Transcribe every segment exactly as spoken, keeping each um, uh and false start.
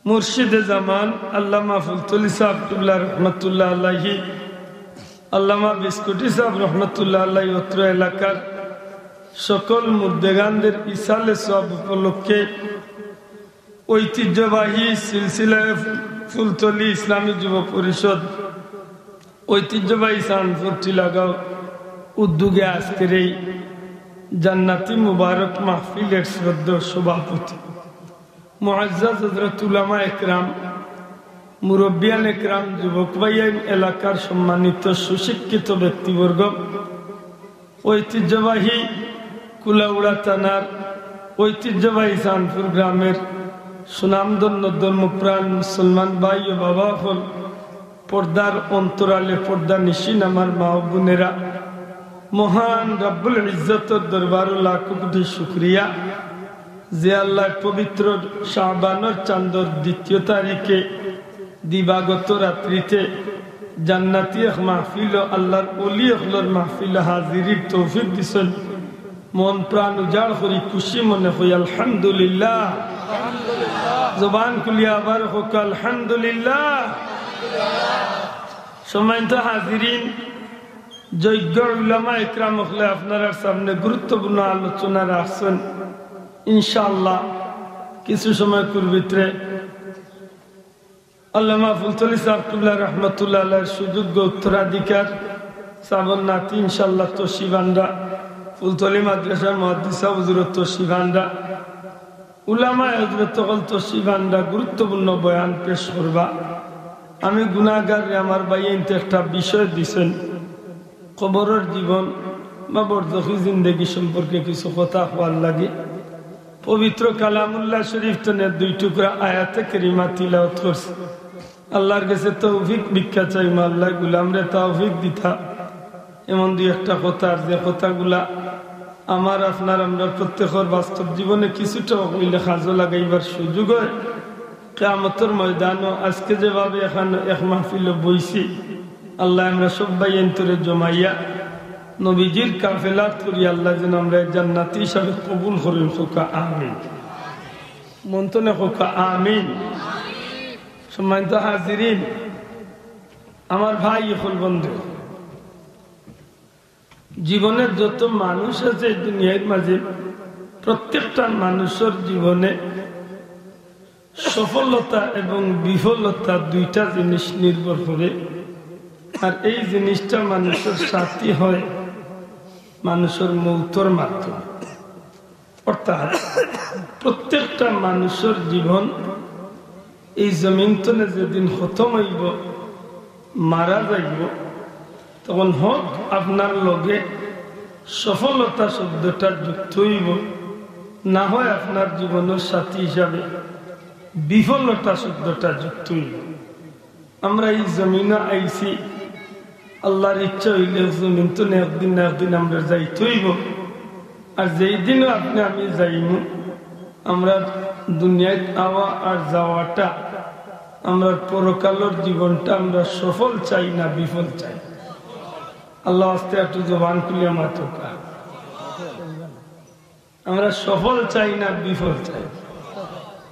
মুর্শিদে জামান আল্লামা ফুলতলি সাহেব কিবলা রহমতুল্লাহ আলাইহি, আল্লামা বিস্কুটি সাহেব রহমতুল্লাহ আলাইহি অত্র এলাকার সকল মুর্দেগানদের ইসালে সওয়াব উপলক্ষে ঐতিহ্যবাহী সিলসিলায়ে ফুলতলি ইসলামী যুব পরিষদ, ঐতিহ্যবাহী চাঁদপুর টিলাগাঁও উদ্যোগে আজকের এই জান্নাতি মুবারক মাহফিলের শ্রদ্ধেয় সভাপতি মুআজ্জাজ হযরত উলামা একরাম, মুরব্বিয়ান একরাম, যুবক ভাইয়াইন, এলাকার সম্মানিত সুশিক্ষিত ব্যক্তিবর্গ, ঐতিহ্যবাহী কুলাউড়া থানার ঐতিহ্যবাহী চাঁদপুর গ্রামের সুনামধন্য ধর্মপ্রাণ মুসলমান ভাই ও বাবা অকল, পর্দার অন্তরালে পর্দানিশীন আমার মা ও বোনেরা, মহান রব্বুল ইজ্জতর দরবারো লাখো কোটি শুকরিয়া যে আল্লায় পবিত্র শাবানর চান্দর দ্বিতীয় তারিখে দিবাগত রাত্রিতে জান্নাতি এক মাহফিল ও আল্লাহর ওলি অকলর মাহফিল হাজিরির তৌফিক দিছইন। মন প্রাণ উজাড় করি খুশি মনে কই আলহামদুলিল্লাহ। জবান খুলিয়া আবার কউক্কা আলহামদুলিল্লাহ। সম্মানিত হাজিরিন, যোগ্য উলামা একরাম অকলে আপনারার সামনে গুরুত্বপূর্ণ আলোচনা রাখছইন। ইনশাআল্লাহ কিছু সময় ভিতরে আল্লামা ফুলতলি সাহেব কিবলা রহমতুল্লাহ আলাইহির সুযোগ্য উত্তরাধিকার সাবর নাতি ইনশাআল্লাহ তশরিফ আনরা, ফুলতলি মাদ্রাসার মুহাদ্দিস সাহেব হুজুরও তশরিফ আনরা, উলামায়ে হযরত অকল তশরিফ আনরা গুরুত্বপূর্ণ বয়ান পেশ করবা। আমি গুনাহগাররে আমার ভাইয়াইন্তে একটা বিষয় দিছইন, কবরর জীবন বা বরজখি জিন্দেগি সম্পর্কে কিছু কথা কওয়ার লাগি। পবিত্র কালামুল্লাহ শরীফ তনে দুই টুকরা আয়াতে কারিমা তিলাওয়াত করছি। আল্লাহর গেছে তৌফিক ভিক্ষা চাইমু, আল্লায় গুলামরে তৌফিক দিতা। এমন দুই একটা কথা, আর যে কথাগুলা আমার আপনার, আমরার প্রত্যেকর বাস্তব জীবনে কিছুটা অইলে কাজো লাগাইবার সুযোগ অয়। কিয়ামতর ময়দানো আজকে যেভাবে এখান এক মাহফিলো বইছি, আল্লায় আমরা সব ভাইয়াইন্তরে জমাইয়া নবীজির কাফেলাত করি, আল্লায় যেন আমরারে জান্নাতি হিসাবে কবুল করইন, কউক্কা আমিন। মন তনে কউক্কা আমিন। সম্মানিত হাজিরিন, আমার ভাই অকল, বন্ধু, জীবনে যত মানুষ আছে এই দুনিয়ার মাঝে, প্রত্যেকটা মানুষর জীবনে সফলতা এবং বিফলতা দুইটা জিনিস নির্ভর করে। আর এই জিনিসটা মানুষর সাথী হয় মানুষর মৌতর মাধ্যমে। অর্থাৎ প্রত্যেকটা মানুষর জীবন এই জমিন তনে যেদিন খতম অইবো, মারা যাইবো, তখন হক আপনার লগে সফলতা শব্দটা যুক্ত অইবো, না হয় আপনার জীবনর সাথী হিসাবে বিফলতা শব্দটা যুক্ত অইবো। আমরা এই জমিনো আইছি, আল্লাহর ইচ্ছা অইলে জমিন তনে একদিন না একদিন আমরা যাইতে অইবো। আর যেই দিনও আপনে আমি যাইমু, আমরা দুনিয়াত আওয়া আর যাওয়াটা, আমরা পরকালর জীবনটা আমরা সফল চাই না বিফল চাই? আল্লাহ আস্তে একটু জবান খুলিয়া মাতউক্কা। আমরা সফল চাই না বিফল চাই?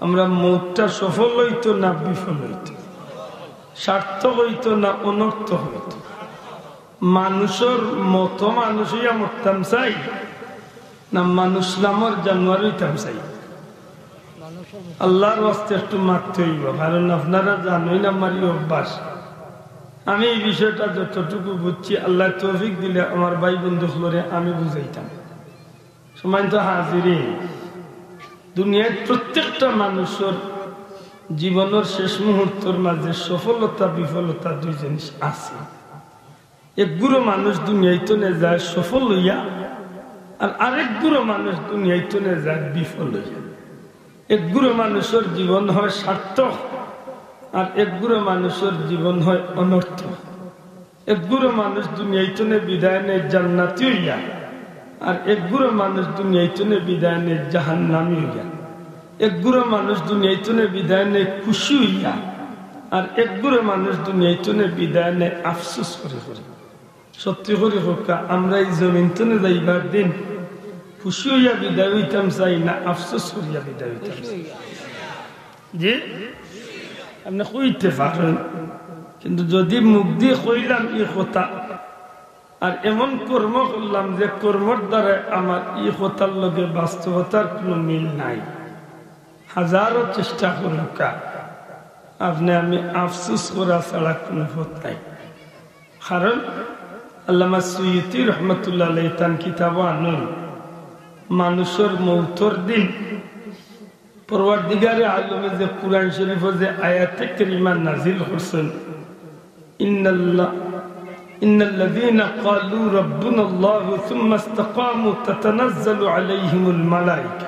আমরা মৌতটা সফল অইতো না বিফল অইতো, সার্থক অইতো না অনর্থক অইতো? মানুষর মতো মানুষ অইয়া মরতাম চাই, না মানুষ নামর জানোয়ার অইতাম চাই? আল্লাহর ওয়াস্তে একটু মাততে অইবো, কারণ আপনারা জানইন আমার ই অভ্যাস। আমি এই বিষয়টা যতটুকু বুঝছি, আল্লায় তৌফিক দিলে আমার ভাই বন্ধু অকলরে আমি বুঝাইতাম। সম্মানিত হাজিরিন, দুনিয়ার প্রত্যেকটা মানুষর জীবনর শেষ মুহূর্তর মাঝে সফলতা বিফলতা দুই জিনিস আছে। এক গুরু মানুষ দুনিয়াইত নে যায় সফল অইয়া, আর আরেক গুরু মানুষ দুনিয়াইত নে যায় বিফল অইয়া। এক গুরু মানুষর জীবন হয় সার্থক, আর এক গুরু মানুষর জীবন হয় অনর্থক। এক গুরু মানুষ দুনিয়াইত নে বিদায় নেয় জান্নাতি অইয়া, আর এক গুরু মানুষ দুনিয়াইত নে বিদায় নেয় জাহান্নামি অইয়া। এক গুরু মানুষ দুনিয়াইত নে বিদায় নেয় খুশি অইয়া, আর এক গুরু মানুষ দুনিয়াইত নে বিদায় নেয় আফসোস করি করি। সত্যি করি কউক্কা, আমরা এই জমিন তনে যাইবার দিন খুশি অইয়া বিদায় অইতাম চাই না আফসোস করিয়া বিদায় অইতাম চাই? জি, আপনে কইতে পারইন, কিন্তু যুদি মুখদি কইলাম ই কথা, আর এমন কর্ম করলাম যে কর্মর দ্বারা আমার ই কথার লগে বাস্তবতার কুনু মিল নাই, হাজারো চেষ্টা করুক্কা, আপনে আমি আফসোস করা ছাড়া কুনু পথ নাই। কারণ আল্লামা সুয়ুতী রহমতুল্লাহ আলাইহি তান কিতাবো আনইন, মানুষর মউতর দিন পরওয়ারদিগারে আলমে যে কুরআন শরীফো যে আয়াতে কারিমা নাজিল করছইন, ইন্নাল্লা-, ইন্নাল্লাযীনা ক্বালু রাব্বুনাল্লাহু সুম্মা ইসতাকামু তাতানাজ্জালু আলাইহিমুল মালাইকা।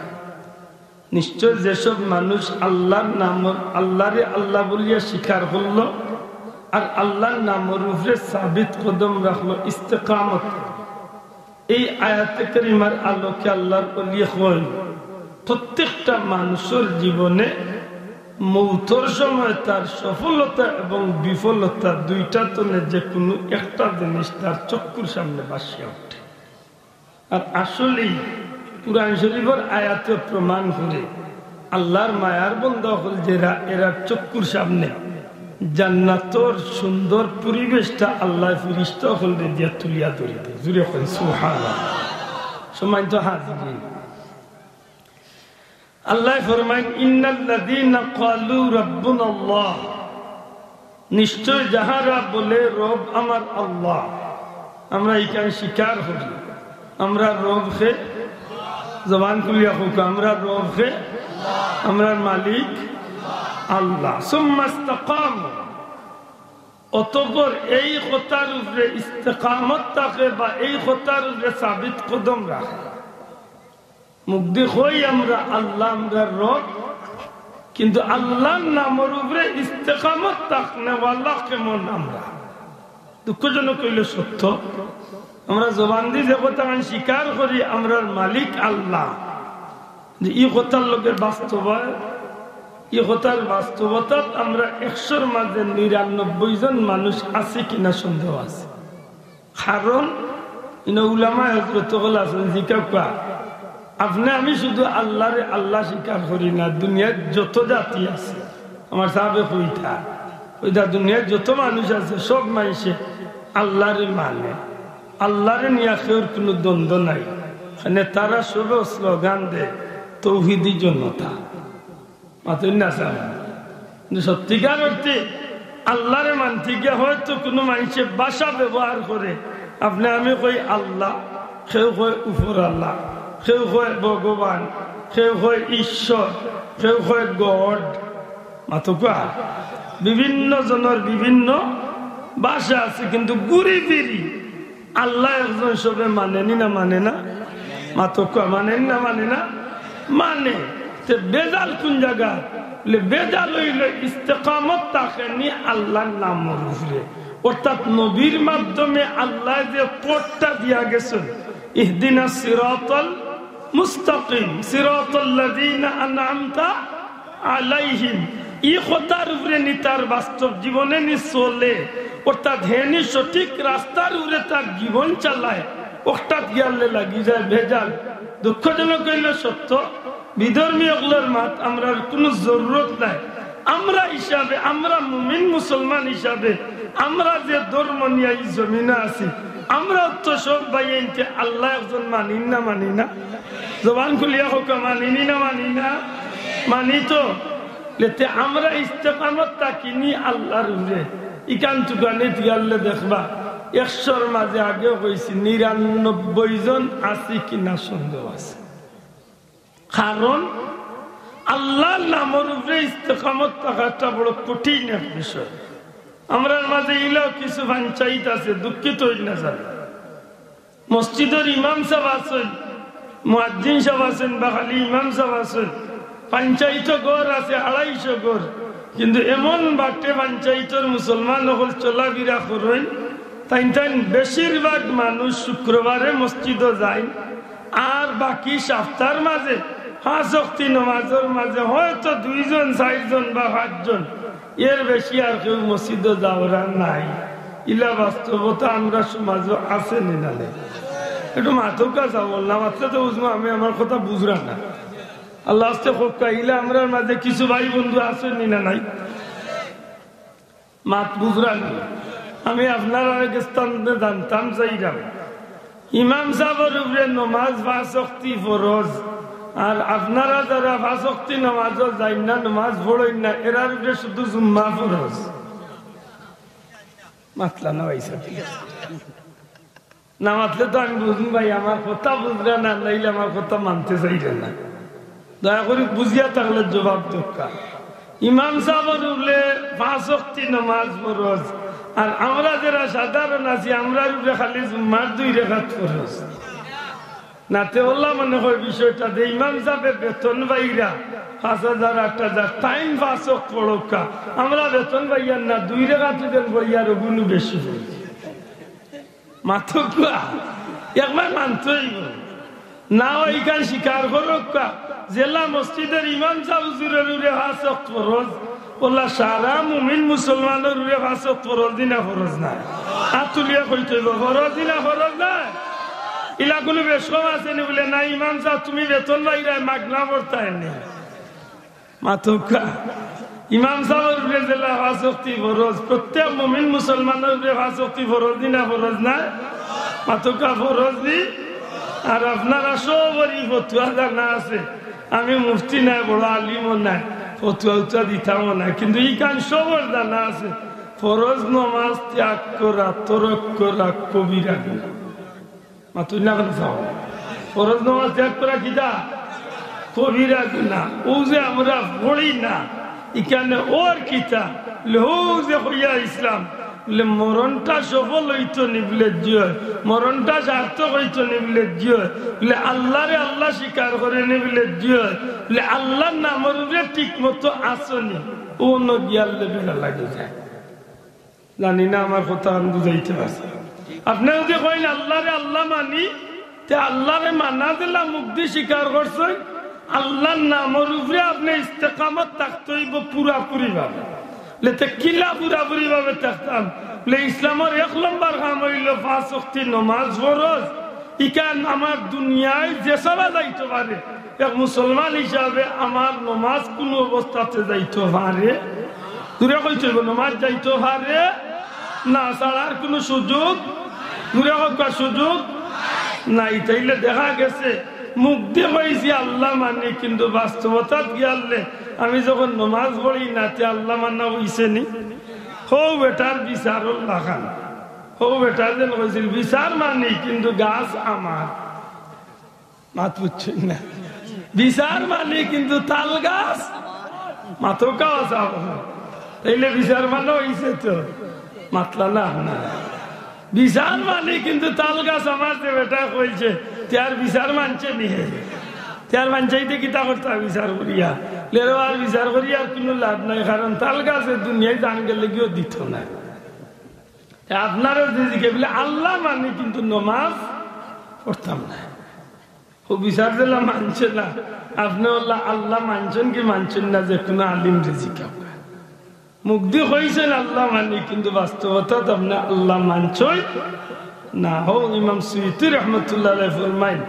নিশ্চয় যেসব মানুষ আল্লাহর নাম, আল্লাহরে আল্লাহ বলিয়া স্বীকার করলো আর আল্লাহর নামর উপরে সাবিত কদম রাখলো, ইস্তেকামত, এই আয়াতে কারিমার আলোকে আল্লাহর ওলি কইন, প্রত্যেকটা মানুষর জীবনে মউতর সময় তার সফলতা এবং বিফলতা দুইটা তনে যে কুনু একটা জিনিস তার চক্ষুর সামনে ভাসিয়া উঠে। আর আসলেই কুরআন শরীফর আয়াতে প্রমাণ করে আল্লাহর মায়ার বন্দা অকল যেরা, এরার চক্ষুর সামনে জান্নাতর সুন্দর পরিবেশটা আল্লাহ ফিরিস্তা অকলরে দিয়া তুলিয়া ধরি দেয়। জুরে কইন সুবহানাল্লাহ। সম্মানিত হাজিরিন, আল্লাহ ফরমাইন, ইন্নাল্লাযীনা ক্বালু রাব্বুনাল্লাহ, নিশ্চয় যাহারা বলে রব আমার আল্লাহ, আমরা ইখান স্বীকার করি, আমরা রব কে, জবান খুলিয়া কউক্কা, আমরা রব কে, আমরার মালিক আল্লাহ। সুম্মা ইস্তাকামু, অতঃপর এই কথার উপরে ইস্তেকামত থাকে বা এই কথার উপরে সাবিত কদম রাখে। মুখদি কই আমরা আল্লাহ, আমরার রব, কিন্তু আল্লাহর নামর উপরে ইস্তেকামত থাকনেওয়ালা কেমন আমরা? দুঃখজনক অইলে সত্য, আমরা জবানদি যে কথাখান স্বীকার করি আমরার মালিক আল্লাহ, যে ই কথার লগে বাস্তবায়, ই কথার বাস্তবতাত আমরা একশোর মাঝে নিরানব্বই জন মানুষ আছি কিনা সন্দেহ আছে। কারণ ইনো উলামায়ে হযরত অকল আছইন, জিকাউক্কা, আপনে আমি শুধু আল্লাহরে আল্লাহ স্বীকার করি না, দুনিয়াত যত জাতি আছে, আমার সাবে কইতা, কইতা দুনিয়াত যত মানুষ আছে সব মানষে আল্লাহরে মানে, আল্লাহরে নিয়া কেউর কুনু দ্বন্দ্ব নাই, মানে তারা সবে স্লোগান দেয় তৌহিদি জনতা। মাতইন না স্যার? কিন্তু সত্যিকার অর্থে আল্লাহরে মানতে গিয়া হয়তো কুনু মানষে ভাষা ব্যবহার করে, আপনে আমি কই আল্লাহ, কেউ কয় উপর আল্লাহ, কেউ কয় ভগবান, কেউ কয় ঈশ্বর, কেউ কয় গড। মাতউক্কা, বিভিন্ন জনর বিভিন্ন ভাষা আছে, কিন্তু ঘুরি ফিরি আল্লাহ একজন সবে মানে নি না মানে না? মাতউক্কা, মানে নি না মানে না? মানে। তে বেজাল কুন জাগাত? বলে, বেজাল অইলো ইস্তেকামত থাকে নি আল্লাহর নামর উপরে। অর্থাৎ নবীর মাধ্যমে আল্লাহ যে পথটা দিয়া গেছইন, ইহদিনাস সিরাতাল মুস্তাকিম, সিরাতাল্লাযীনা আনআমতা আলাইহিম, ই কথার উপরে নি তার বাস্তব জীবনে নি চলে, অর্থাৎ হে নি সঠিক রাস্তার উপরে তার জীবন চালায়, অটাত গিয়ালে লাগি যায় ভেজাল। দুঃখজনক অইলো সত্য, বিধর্মী অকলর মাত আমরার কুনু জরুরত নাই। আমরা হিসাবে, আমরা মুমিন মুসলমান হিসাবে, আমরা যে ধর্ম নিয়া ই জমিনো আছি, আমরা তো সব ভাইয়াইন্তে আল্লাহ একজন মানি না, মানি না? জবান খুলিয়া কউক্কা, মানি নি না মানি না? মানি তো। তে আমরা ইস্তেকামত থাকি নি আল্লাহর উপরে। ইখান তুকানিত গিয়ালে দেখবা, একশোর মাঝে আগেও কইছি, নিরানব্বই জন আছি কিনা সন্দেহ আছে। কারণ আল্লাহর নামর উপরে ইস্তেকামত থাকাটা বড় কঠিন এক বিষয়। আমরার মাঝে ইলাও কিছু পঞ্চায়েত আছে, দুঃখিত অইন না যারা। মসজিদর ইমাম সাব আছইন, মুয়াজ্জিন সাব আছইন, বা খালি ইমাম সাব আছইন, পঞ্চায়েতো ঘর আছে আড়াইশো ঘর, কিন্তু এমন বাটে পঞ্চায়েতর মুসলমান অকল চলাফিরা করইন, তাইন তাইন বেশিরভাগ মানুষ শুক্রবারে মসজিদো যাইন, আর বাকি সাপ্তার মাঝে পাঁচ ওয়াক্তি নমাজর মাঝে হয়তো দুইজন, চাইরজন বা পাঁচজন, এর বেশি আর কেউ মসজিদো যাওরা নাই। ইলা বাস্তবতা আমরার সমাজো আছে নি না নাই? একটু মাতউক্কা চাও, না মাতলে তো বুঝমু আমি আমার কথা বুঝরা না। আল্লাহ আস্তে কউক্কা, ইলা আমরার মাঝে কিছু ভাই বন্ধু আছইন নি না নাই? মাত বুঝরা নি? আমি আপনারার গেছ থাকি জানতাম চাইরাম, ইমাম সাবর উপরে নমাজ পাঁচ ওয়াক্তি ফরজ, আর আপনারা যারা পাঁচ ওয়াক্তি নমাজো যাইন না, নমাজ পড়ইন না, এরার উপরে শুধু জুম্মা ফরজ। মাতলা না ভাই সাব? না মাতলে তো আমি বুঝমু ভাই, আমার কথা বুঝরা না, নাইলে আমার কথা মানতে চাইরা না। দয়া করি বুঝিয়া থাকলে জবাব দেউক্কা। ইমাম সাবর উপরে পাঁচ ওয়াক্তি নমাজ ফরজ, আর আমরা যেরা সাধারণ আছি, আমরার উপরে খালি জুম্মার দুই রেকাত ফরজ। না তে অলা মনে কয় বিষয়টা যে ইমাম সাবে বেতন পাইরা পাঁচ হাজার, আট হাজার, তাইন পাঁচ ওয়াক্ত পড়উক্কা, আমরা বেতন পাইয়ার না, দুই রেকাত যেন পড়িয়ার অগুনু বেশি পড়ি। মাতউক্কা, একবার মানতে অইবো। না অয় ইখান স্বীকার করউক্কা, যেলা মসজিদর ইমাম সাব হুজুরর উপরে পাঁচ ওয়াক্ত ফরজ, অলা সারা মুমিন মুসলমানর উপরে পাঁচ ওয়াক্ত ফরজ নি না ফরজ নায়? আত তুলিয়া কইতে অইবো, ফরজ নি না ফরজ নায়? ইলা কুনু বেশকম আছে নি বুলে, না ইমাম সাব তুমি বেতন পাইরায়, মাগনা পড়তায় নি। মাতউক্কা, ইমাম সাবর উপরে যেলা পাঁচ ওয়াক্তি ফরজ, প্রত্যেক মুমিন মুসলমানর উপরে পাঁচ ওয়াক্তি ফরজ নি না ফরজ নায়? মাতউক্কা, ফরজ নি। আর আপনারা সবরই ফতুয়া জানা আছে, আমি মুফতি নায়, বড় আলিমও নায়, ফতুয়া উতুয়া দিতামও নায়, কিন্তু ইখান সবর জানা আছে, ফরজ নমাজ ত্যাগ করা, তরক করা কবিরা গুনাহ। মাতুন না কেনে চাও? ফরজ নমাজ ত্যাগ করা কিতা? কবিরা গুনাহ। অউ যে আমরা পড়ি না, ইখানে অর কিতা? বুলে, অউ যে কইয়া ইসলাম, বুলে, মরণটা সফল অইতো নি বুলে জি অয়, মরণটা সার্থক অইতো নি বুলে জি অয়, বুলে, আল্লারে আল্লা স্বীকার করে নি বুলে জি অয়, বুলে, আল্লার নামর উপরে ঠিক মতো আছো নি, অনো গিয়া আল্লা বেড়া লাগি যায়। জানি না আমার কথা আমি বুঝাইতে পারছি। আপনে যদি কইন আল্লারে আল্লা মানি, তে আল্লারে মানা যেলা মুখদি স্বীকার করছইন, আল্লার নামর উপরে আপনে ইস্তেকামত থাকতে অইবো পুরাপুরি ভাবে। বুলে তে কিলা পুরাপুরি ভাবে থাকতাম? বুলে ইসলামর এক নম্বর কাম অইলো পাঁচ ওয়াক্তি নমাজ ফরজ। ইখান আমার দুনিয়ায় যে ছাড়া যাইতো পারে, এক মুসলমান হিসাবে আমার নমাজ কুনু অবস্থাতে যাইতো পারে? জুরে কইতে অইবো, নমাজ যাইতো পারে না, ছাড়ার কুনু সুযোগ, জুরে কউক্কা সুযোগ নাই। তাইলে দেখা গেছে মুখদি কইছি আল্লা মানি, কিন্তু বাস্তবতাত গিয়ালে আমি যখন নমাজ পড়ি না, তে আল্লা মানা অইছে নি? হউ বেটার বিচারর লাখান। হউ বেটায় যেন কইছিল, বিচার মানি কিন্তু গাছ আমার। মাত বুঝছইন না? বিচার মানি কিন্তু তাল গাছ। মাতউক্কা চাও। তাইলে বিচার মানা অইছে তো? মাতলা না, না। বিচার মানি কিন্তু তাল গাছ আমার, যে বেটায় কইছে, তে আর বিচার মানছে নি হে? তে আর মানছে নি তে কিতা করতা বিচার করিয়া? লেরো আর বিচার করিয়া আর কুনু লাভ নাই, কারণ তাল গাছে দুনিয়ায় জান গেলেগিও দিতো নায়। তে আপনারে যে জিগাইবো বুলে আল্লা মানি কিন্তু নমাজ পড়তাম নায়। অউ বিচার যেলা মানছে না, আপনে অলা আল্লা মানছইন কি মানছইন না, যে কুনু আলিমরে জিগাউক্কা। মুখদি কইছইন আল্লা মানি, কিন্তু বাস্তবতাত আপনে আল্লা মানছইন না। হউ ইমাম সুয়ুতী রহমতুল্লাহ আলাইহি ফরমাইন,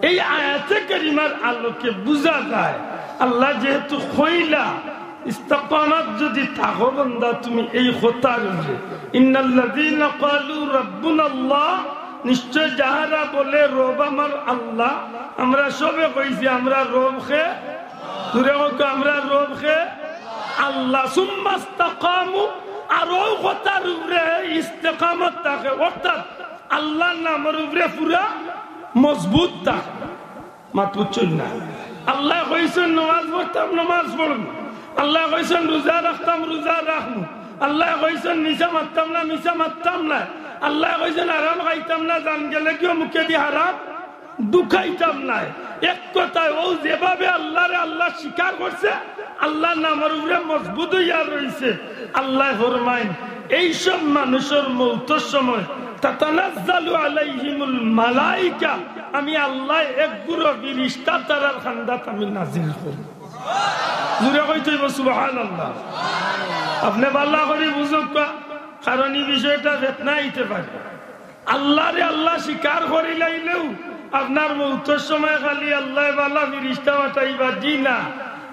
এই আয়াতে কারিমার আলোকে বুঝা যায়, আল্লায় যেহেতু কইলা, ইস্তেকামত যদি থাকো বান্দা তুমি এই কথার উপরে, ইন্নাল্লাযীনা ক্বালু রাব্বুনাল্লাহ, নিশ্চয় যাহারা বলে রব আমার আল্লা, আমরা সবে কইছি আমরা রব কে? জুরে কউক্কা, আমরা রব কে? আল্লা। সুম্মাস্তাকামু, আর অউ কথার উপরে ইস্তেকামত থাকে, অর্থাৎ আল্লার নামর উপরে পুরা মজবুত থাকে। মাত বুঝছইন না? আল্লায় কইছইন নমাজ পড়তাম, নমাজ পড়মু। আল্লায় কইছইন রুজা রাখতাম, রুজা রাখমু। আল্লায় কইছইন মিছা মাততাম না, মিছা মাততাম নায়। আল্লায় কইছইন হারাম খাইতাম না, জান গেলেগিও মুখেদি হারাম ঢুকাইতাম নায়। এক কথায়, অউ যেভাবে আল্লারে আল্লা স্বীকার করছে, আল্লার নামর উপরে মজবুত অইয়া রইছে, আল্লায় ফরমাইন, এইসব মানুষর মউতর সময় তাতানাজ্জালু আলাইহিমুল মালাইকা, আমি আল্লায় এক গুরু ফিরিস্তা তারার কান্দাত আমি নাজিল করি। জুরে কইতে অইবো সুবহানাল্লাহ। আপনে ভালা করি বুঝউক্কা, কারণ ই বিষয়টা ফিতনা আইতে পারে। আল্লারে আল্লা স্বীকার করিলাইলেউ আপনার মউতর সময় খালি আল্লায় বালা ফিরিস্তা পাঠাইবা? জি না।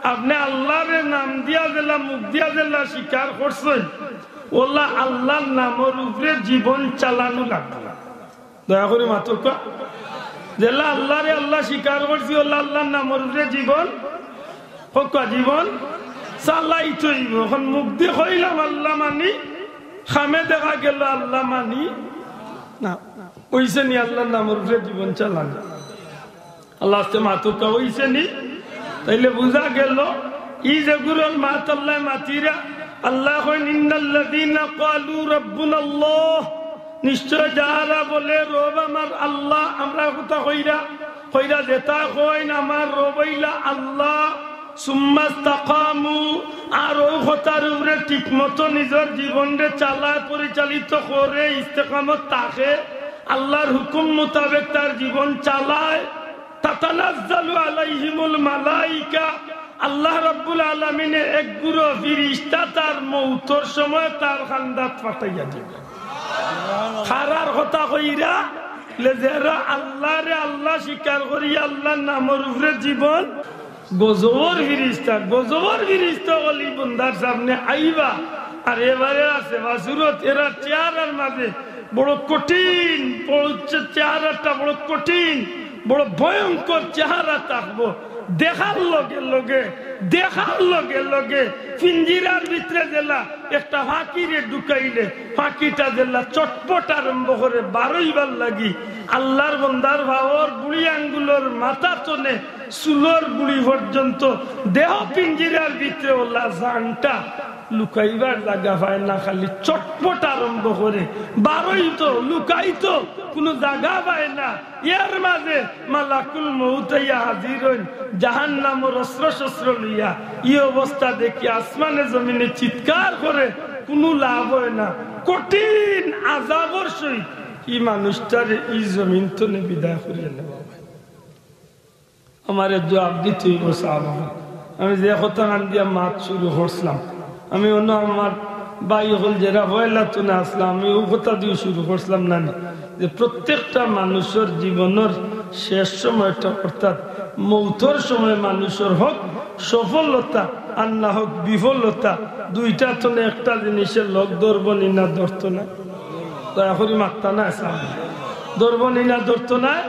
আপনে আল্লারে নাম দিয়া যেলা, মুখ দিয়া যেলা স্বীকার করছইন, অলা আল্লার নামর উপরে জীবন চালানো লাগবো। দয়া করি মাতউক্কা। যেলা আল্লারে আল্লা স্বীকার করছি, অলা আল্লার নামর উপরে জীবন, কউক্কা, জীবন চালাইতে অইবো। অখন মুখ দি কইলাম আল্লা মানি, কামে দেখা গেল আল্লা মানি না। অইছে নি আল্লার নামর উপরে জীবন চালানি? আল্লা আস্তে মাতউক্কা, অইছে নি? তাইলে বুঝা গেল, ই যেগুরর মাত আল্লায় মাতিরা, আল্লায় কইন, "ইন্নাল্লাযীনা ক্বালু রাব্বুনাল্লাহ", নিশ্চয় যাহারা বলে, "রব আমার আল্লা", আমরা কথা কইরা, কইরা যেতা কইন, "আমার রব অইলা আল্লা", সুম্মাস্তাকামু, আর অউ কথার উপরে ঠিকমতো নিজর জীবনরে চালায়, পরিচালিত করে, ইস্তেকামত থাকে, আল্লার হুকুম মোতাবেক তার জীবন চালায়, তাতানাজ্জালু আলাইহিমুল মালাইকা, আল্লা রাব্বুল আলামিনে এক গুরু ফিরিস্তা তার মউতর সময় তার কান্দাত পাঠাইয়া দিবা। কারার কথা কইরা, লে যেরা আল্লারে আল্লা স্বীকার করি, আল্লার নামর উপরে জীবন, গজবর ফিরিস্তা, গজবর ফিরিস্তা অলি বন্দার সামনে আইবা। আর এবারে আছে বাসুরত, এরা চেহারার মাঝে বড় কঠিন, বড় চে-, চেহারাটা বড় কঠিন, বড় ভয়ঙ্কর চেহারা থাকবো। দেখার লগে লগে, দেখার লগে লগে পিঞ্জিরার ভিতরে যেলা একটা ফাঁকিরে ঢুকাইলে, ফাঁকিটা যেলা চটপট আরম্ভ করে বারইবার লাগি, আল্লার বন্দার ভাওর বুড়ি আঙ্গুলর মাথা তনে চুলর গুড়ি পর্যন্ত দেহ পিঞ্জিরার ভিতরে অলা জানটা লুকাইবার জাগা পায় না, খালি চটপট আরম্ভ করে, বারইতো, লুকাইতো, কুনু জাগা পায় না। এর মাঝে মালাকুল মউত আইয়া হাজির অইন, জাহান্নামর অস্ত্র-শস্ত্র লইয়া। ই অবস্থা দেখি আসমানে জমিনে চিৎকার করে, কুনু লাভ অয় না, কঠিন আজাবর সহিত ই মানুষটারে ই জমিন তনে বিদায় করিয়া নেওয়া অয়। আমারে জবাব দিতে অইবো, সাহাবা। আমি যে কথা কান দিয়া মাত শুরু করছিলাম, আমি অন্য আমার ভাই অকল যেরা পয়লা তনে আসলাম, আমি অউ কথা দিয়াউ শুরু করছিলাম না নি, যে প্রত্যেকটা মানুষর জীবনর শেষ সময়টা, অর্থাৎ মউতর সময় মানুষর হক সফলতা আর না হক বিফলতা, দুইটা তনে একটা জিনিসে লগ ধরবো নি না ধরতো না? দয়া করি মাততা না, সামনে ধরবো নি না ধরতো না?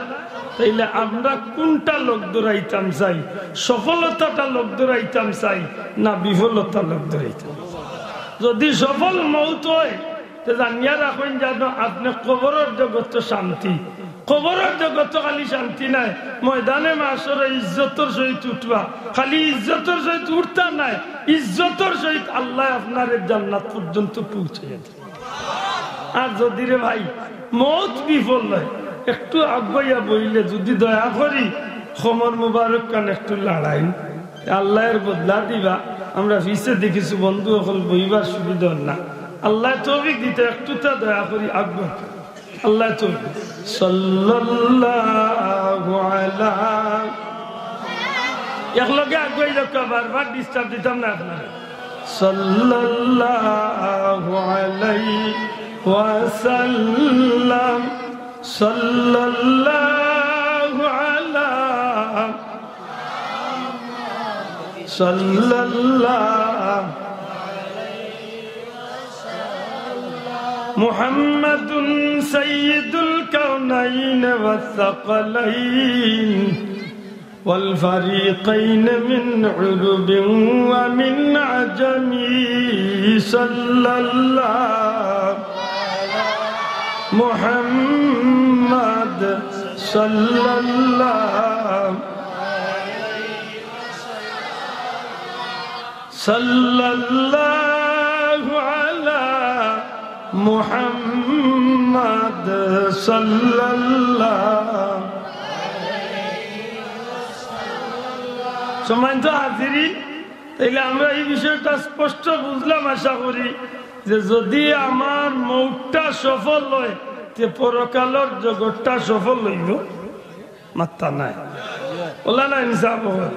তাইলে আমরা কুনটা লগ ধরাইতাম চাই? সফলতাটা লগ ধরাইতাম চাই না বিফলতা লগ ধরাইতাম? যদি সফল মউত অয়, তে জানিয়া রাখইন যেন আপনে কবরর জগত তো শান্তি, কবরর জগত তো খালি শান্তি নায়, ময়দানে মাশরে ইজ্জতর সহিত উঠবা, খালি ইজ্জতর সহিত উঠতা নায়, ইজ্জতর সহিত আল্লায় আপনারে জান্নাত পর্যন্ত পৌঁছাইয়া দিবা। আর যদি রে ভাই মউত বিফল অয়, একটু আগুয়াইয়া বইলে যদি দয়া করি কমর মুবারক খান একটু লাড়াইন, আল্লায় এর বদলা দিবা। আমরা পিছেদি কিছু বন্ধু অকল বইবার সুবিধা অর না, আল্লায় তৌফিক দিতা, একটুতা দয়া করি আগুয়াইন। আল্লায় তৌফিক। সাল্লাল্লাহু আলা, একলগে আগুয়াই যাউক্কা, বারবার disturb দিতাম না আপনারে। সাল্লাল্লাহু আলাইহি ওয়াসাল্লাম, সাল্লাল্লাহু আলা, সাল্লাল্লাহু, মুহাম্মাদুন সাইয়্যিদুল কাওনাইন ওয়াস সাকালাইন। والفريقين من عرب ومن عجم. صلى الله محمد، صلى الله، صلى الله على محمد، صلى الله. সম্মানিত হাজিরিন, তাইলে আমরা এই বিষয়টা স্পষ্ট বুঝলাম, আশা করি, যে যদি আমার মউতটা সফল অয়, তে পরকালর জগতটা সফল অইবো। মাত্তা নাই, অলা না ইনসাফ অয়।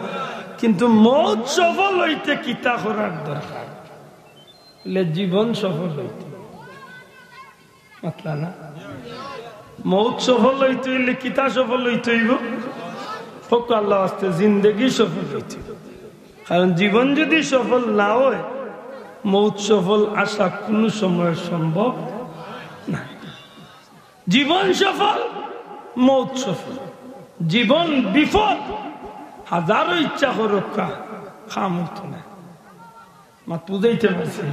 কিন্তু মউত সফল অইতে কিতা করার দরকার? বলে জীবন সফল অইতে। মাতলা না? মউত সফল অইতে অইলে কিতা সফল অইতে অইবো? কউক্কা আল্লার ওয়াস্তে, জিন্দেগি সফল অইতে অইবো। কারণ জীবন যুদি সফল না অয়, মউত সফল আশা কুনু সময় সম্ভব নায়। জীবন সফল, মউত সফল। জীবন বিফল, হাজারো ইচ্ছা করউক্কা, কাম অইতো নায়। মাত বুঝাইতে পারছি নি?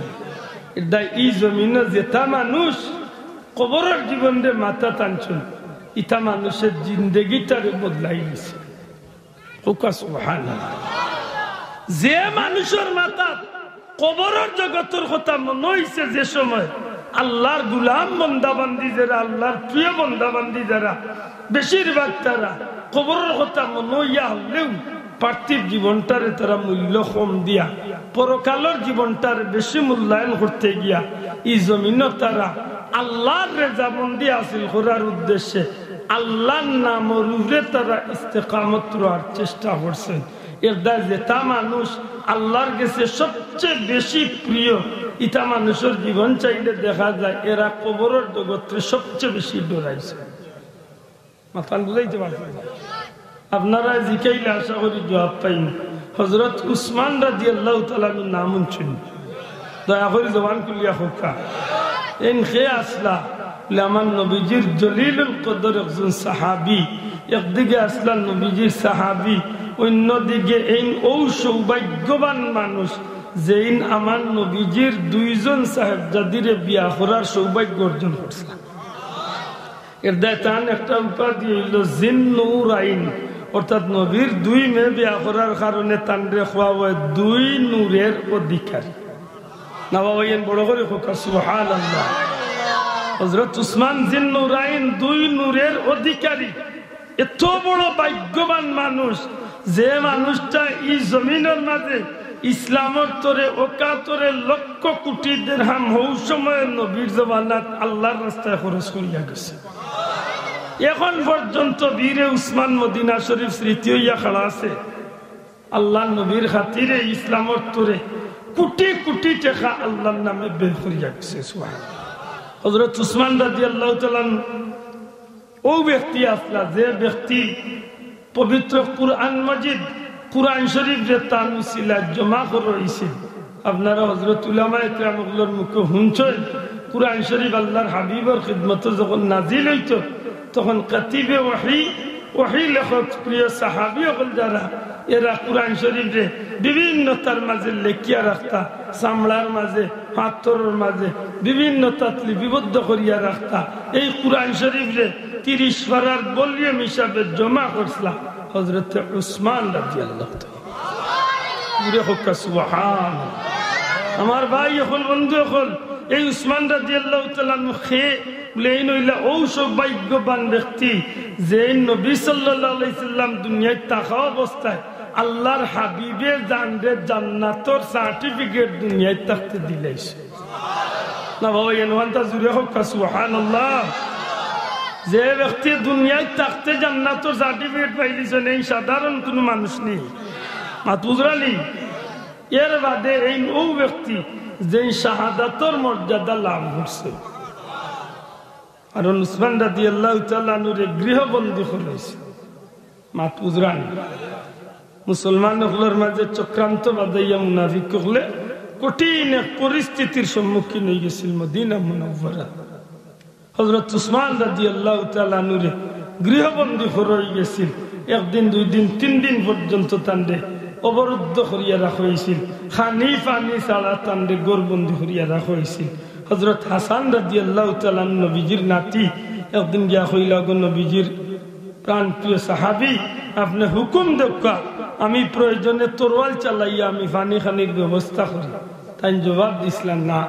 এরদায় ই জমিনো যেতা মানুষ কবরর জীবনরে মাথাত আনছইন, ইতা মানুষর জিন্দেগিটারে বদলাই দিছে। কউক্কা সুবহানাল্লাহ। যে মানুষর মাথাত কবরর জগতর কথা মনো অইছে, যে সময় আল্লার গুলাম বন্দাবান্দি যেরা, আল্লার প্রিয় বন্দাবান্দি যেরা, বেশিরভাগ তারা কবরর কথা মনো অইয়া হারলেউ পার্থিব জীবনটারে তারা মূল্য কম দিয়া পরকালর জীবনটারে বেশি মূল্যায়ন করতে গিয়া ই জমিনো তারা আল্লার রেজামন্দি হাসিল করার উদ্দেশ্যে আল্লার নামর উপরে তারা ইস্তেকামত রওয়ার চেষ্টা করছইন। এরদায় যেতা মানুষ আল্লার গেছে সবচেয়ে বেশি প্রিয়, ইতা মানুষর জীবন চাইলে দেখা যায় এরা কবরর জগতরে সবচেয়ে বেশি ডরাইছে। মাতখান বুঝাইতে পারছি নি? আপনারায় জিকাইলে আশা করি জুয়াব পাইন। হজরত উসমান রাদিয়াল্লাহু তাআলা আনহুর নাম হুনছইন নি? দয়া করি জবান খুলিয়া কউক্কা। এইন কে আছলা? বলে, আমার নবীজির জলিলুল কদর একজন সাহাবী। একদিকে আছলা নবীজির সাহাবী, অইন্যদিকে এইন অউ সৌভাগ্যবান মানুষ, যেইন আমার নবীজির দুইজন সাহেবজাদিরে বিয়া করার সৌভাগ্য অর্জন করছলা। এরদায় তান একটা উপাধি অইলো জিন্নুরাইন, অর্থাৎ নবীর দুই মেয়ে বিয়া করার কারণে তানরে কওয়া অয় দুই নূরের অধিকারী। না বাবা, এইন বড় করি কউক্কা সুবহানাল্লাহ। হজরত উসমান জিন্নুরাইন দুই নূরের অধিকারী। এত বড় ভাগ্যবান মানুষ, যে মানুষটা ই জমিনর মাঝে ইসলামর তরে অকাতরে লক্ষ কোটি দেরহাম হউ সময় নবীর জমানাত আল্লার রাস্তায় খরচ করিয়া গেছে। এখন পর্যন্ত বীরে উসমান মদিনা শরীফ স্মৃতি অইয়া খাড়া আছে। আল্লার নবীর খাতিরে ইসলামর তরে কোটি কোটি টেকা আল্লার নামে ব্যয় করিয়া গেছে। সুবহানাল্লাহ। হজরত উসমান রাদিয়াল্লাহু তাআলা আনহু অউ ব্যক্তি আছলা, যে ব্যক্তি পবিত্র কুরআন মজিদ, কুরআন শরীফরে তান উসিলায় জমা করা অইছিল। আপনারা হজরত উলামায়ে কেরাম অকলর মুখে হুনছইন, কুরআন শরীফ আল্লার হাবিবর খিদমতো যখন নাজিল অইতো, তখন কাতিবে ওহী, ওহী লেখক, প্রিয় সাহাবী অকল যারা, এরা কুরআন শরীফরে বিভিন্নতার মাঝে লেখিয়া রাখতা, চামড়ার মাঝে, পাথরর মাঝে বিভিন্নতাত লিপিবদ্ধ করিয়া রাখতা। এই কুরআন শরীফরে তিরিশ পারার ভলিউম হিসাবে জমা করছলা হজরতে উসমান রাদিয়াল্লাহু তাআলা। জুরে কউক্কা সুবহান। আমার ভাই অকল, বন্ধু অকল, এই উসমান রাদিয়াল্লাহু তাআলা আনহু কে? বলে, এইন অইলা অউ সৌভাগ্যবান ব্যক্তি, যেইন নবী সাল্লাল্লাহু আলাইহি সাল্লাম দুনিয়াত থাকা অবস্থায় আল্লার হাবিবে জানরে জান্নাতর সার্টিফিকেট দুনিয়াত থাকতে দিলাইছে। না বাবা, এইন অখানতা জুরে কউক্কা সুবহানাল্লাহ। যে ব্যক্তি দুনিয়াত থাকতে জান্নাতর সার্টিফিকেট পাইলিছইন, এইন সাধারণ কুনু মানুষ নি। মাত বুঝরা নি? এর বাদে এইন অউ ব্যক্তি যেইন শাহাদাতর মর্যাদা লাভ করছে। কারণ উসমান রাদিয়াল্লাহু তাআলা আনহুরে গৃহবন্দী করা অইছে। মাত বুঝরা নি? মুসলমান অকলর মাঝে চক্রান্ত বাধাইয়া মুনাফিক অকলে কঠিন এক পরিস্থিতির সম্মুখীন অইগেছিল মদিনা মুনাওয়ারা। হজরত উসমান রাদিয়াল্লাহু তাআলা আনহুরে গৃহবন্দী করা অইগেছিল। একদিন, দুই দিন, তিন দিন পর্যন্ত তানরে অবরুদ্ধ করিয়া রাখা অইছিল। খানি পানি ছাড়া তানরে ঘরবন্দী করিয়া রাখা অইছিল। হজরত হাসান রাদিয়াল্লাহু তাআলা আনহু নবীজির নাতি, একদিন গিয়া কইলা, "গো নবীজির প্রাণপ্রিয় সাহাবী, আপনে হুকুম দেউক্কা, আমি প্রয়োজনে তরোয়াল চালাইয়া আমি পানি খানির ব্যবস্থা করি।" তাইন জবাব দিছলা, "না,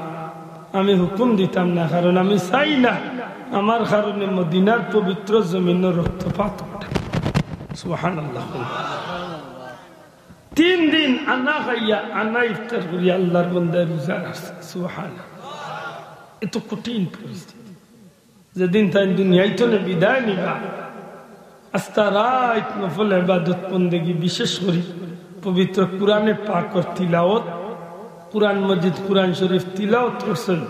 আমি হুকুম দিতাম না, কারণ আমি চাই না আমার কারণে মদিনার পবিত্র জমিনো রক্তপাত অউক।" সুবহানাল্লাহ। তিন দিন আনা খাইয়া, আনা ইফতার করিয়া আল্লার বন্দায় রোজা রাখছে। সুবহানাল্লাহ। এত কঠিন পরিস্থিতি। যেদিন তাইন দুনিয়াইতনে বিদায় নিবা, আস্তা রাইত নফল ইবাদত বন্দেগি, বিশেষ করি পবিত্র কুরআনে পাকর তিলাওত, কুরআন মজিদ, কুরআন শরীফ তিলাওত করছইন।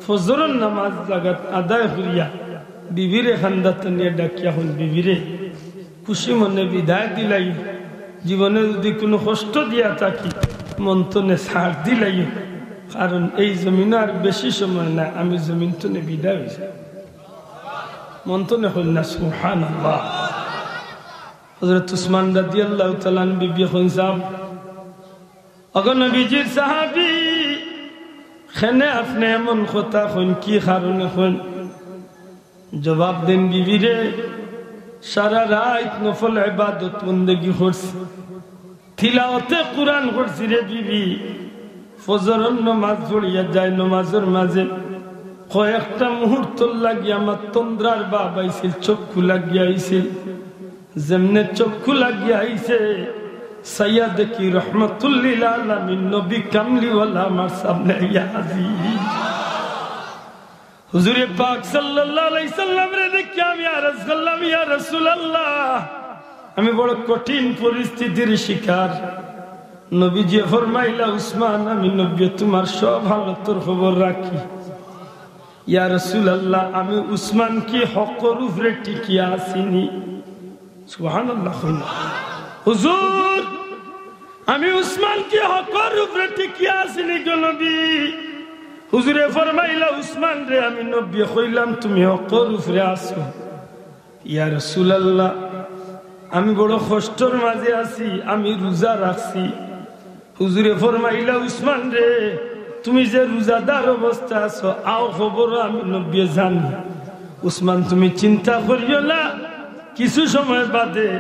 ফজরর নামাজ জাগাত আদায় করিয়া বিবিরে খান্দাত নিয়া ডাকিয়া কইন, "বিবিরে, খুশি মনে বিদায় দিলাইও। জীবনে যুদি কুনু কষ্ট দিয়া থাকি, মন তনে ছাড় দিলাইও, কারণ এই জমিনো আর বেশি সময় নাই, আমি জমিন তনে বিদায় অই যাই।" মন তনে কইন না, সুবহানাল্লাহ। হযরত উসমান রাদিয়াল্লাহু তাআলা আনহু বিবিরে কইন, "সাব, ওগো নবীজির সাহাবী, কেনে আপনে এমন কথা কইন, কি কারণে কইন?" জবাব দেইন, "বিবিরে, সারা রাইত নফল ইবাদত বন্দেগি করছি, তিলাওয়াতে কুরআন করছি রে বিবি। ফজরর নমাজ পড়িয়া যায়, নমাজর মাঝে কয়েকটা মুহূর্তর লাগি আমার তন্দ্রার ভাব আইছিল, চক্ষু লাগিয়া আইছিল। যেমনে চক্ষু লাগিয়া আইছে, চাইয়া দেখি রহমাতুল্লিল আলামিন নবী কামলিওয়ালা আমার সামনে আইয়া হাজির।" হুজুরে পাক সাল্লাল্লাহু আলাইহি সাল্লামরে দেখিয়া আমি আরজ করলাম, "ইয়া রাসূলুল্লাহ, আমি বড় কঠিন পরিস্থিতির শিকার।" নবীজিয়ে ফরমাইলা, "উসমান, আমি নবীয়ে তুমার সব হালতর খবর রাখি। ইয়া রাসূলুল্লাহ, আমি উসমান কি হকর উপরে টিকিয়া আছিনি?" সুবহানাল্লাহ কইন না। "হুজুর, আমি উসমান কি হকর উপরে টিকিয়া আছিনি গো নবী?" হুজুরে ফরমাইলা, "উসমান রে, আমি নবীয়ে কইলাম তুমি হকর উপরে আছো।" "ইয়া রাসূলুল্লাহ, আমি বড় কষ্টর মাঝে আছি, আমি রোজা রাখছি।" হুজুরে ফরমাইলা, "উসমান রে, তুমি যে রোজাদার অবস্থা আছো, আও খবর আমি নবীয়ে জানি। উসমান, তুমি চিন্তা করিও না, কিছু সময় বাদে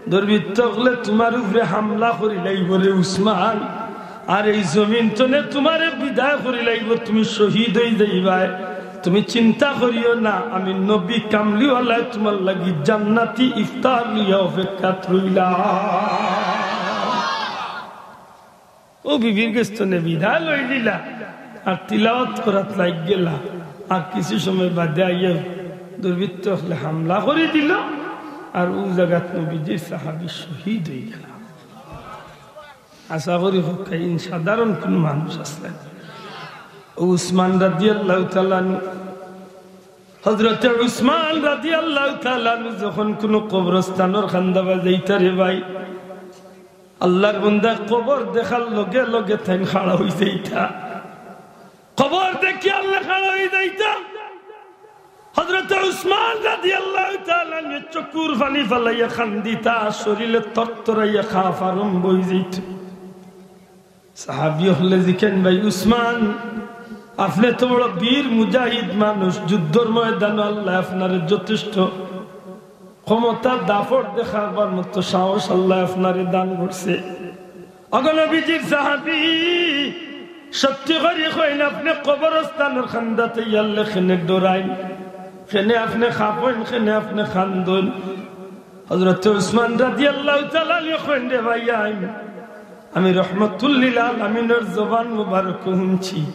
দুর্বৃত্ত অকলে তুমার উপরে হামলা করিলাইবো রে উসমান, আর এই জমিন তনে তুমারে বিদায় করিলাইবো, তুমি শহীদ অই যাইবায়। তুমি চিন্তা করিও না, আমি নবী কামলিওয়ালায় তুমার লাগি জান্নাতি ইফতার লইয়া অপেক্ষাত রইলাম।" অউ বিবির গেছ তনে বিদায় লই দিলা, আর তিলাওয়াত করাত লাগি গেলা, আর কিছু সময় বাদে আইয়া দুর্বৃত্ত অকলে হামলা করি দিলো, আর অউ জাগাত নবীজির সাহাবী শহীদ অই গেলা। আশা করি হক্কা ইন সাধারণ কুনু মানুষ আছলা নি। অউ উসমান রাদিয়াল্লাহু তাআলা আনহু, হযরতে উসমান রাদিয়াল্লাহু তাআলা আনহু যখন কুনু কবরস্থানর কান্দাবায় যাইতা রে ভাই, আল্লার বন্দায় কবর দেখার লগে লগে তাইন খাড়া অই যাইতা। কবর দেখিয়া আল্লায় খাড়া অই যাইতা। হযরতে উসমান রাদিয়াল্লাহু তাআলা আনহু চকুর পানি ফালাইয়া কান্দিতা, শরীরে তরতরাইয়া কাঁপ আরম্ভ অই যাইতো। সাহাবী অকলে জিকাইন, "ভাই উসমান, আপনে তো বড় বীর মুজাহিদ মানুষ, যুদ্ধর ময়দানো আল্লায় আপনারে যথেষ্ট ক্ষমতা, দাপট দেখাবার মতো সাহস আল্লায় আপনারে দান করছে। ওগো নবীজির সাহাবী, সত্যি করি কইন, আপনে কবরস্থানর কান্দাত আইয়া কেনে ডরাইন, কেনে আপনে কাঁপইন, কেনে আপনে কান্দইন?" হযরতে উসমান রাদিয়াল্লাহু তাআলা আনহু কইন, "রে ভাইয়াইন, আমি রহমাতুল্লিল আলামিনর জবান মুবারক হুনছি,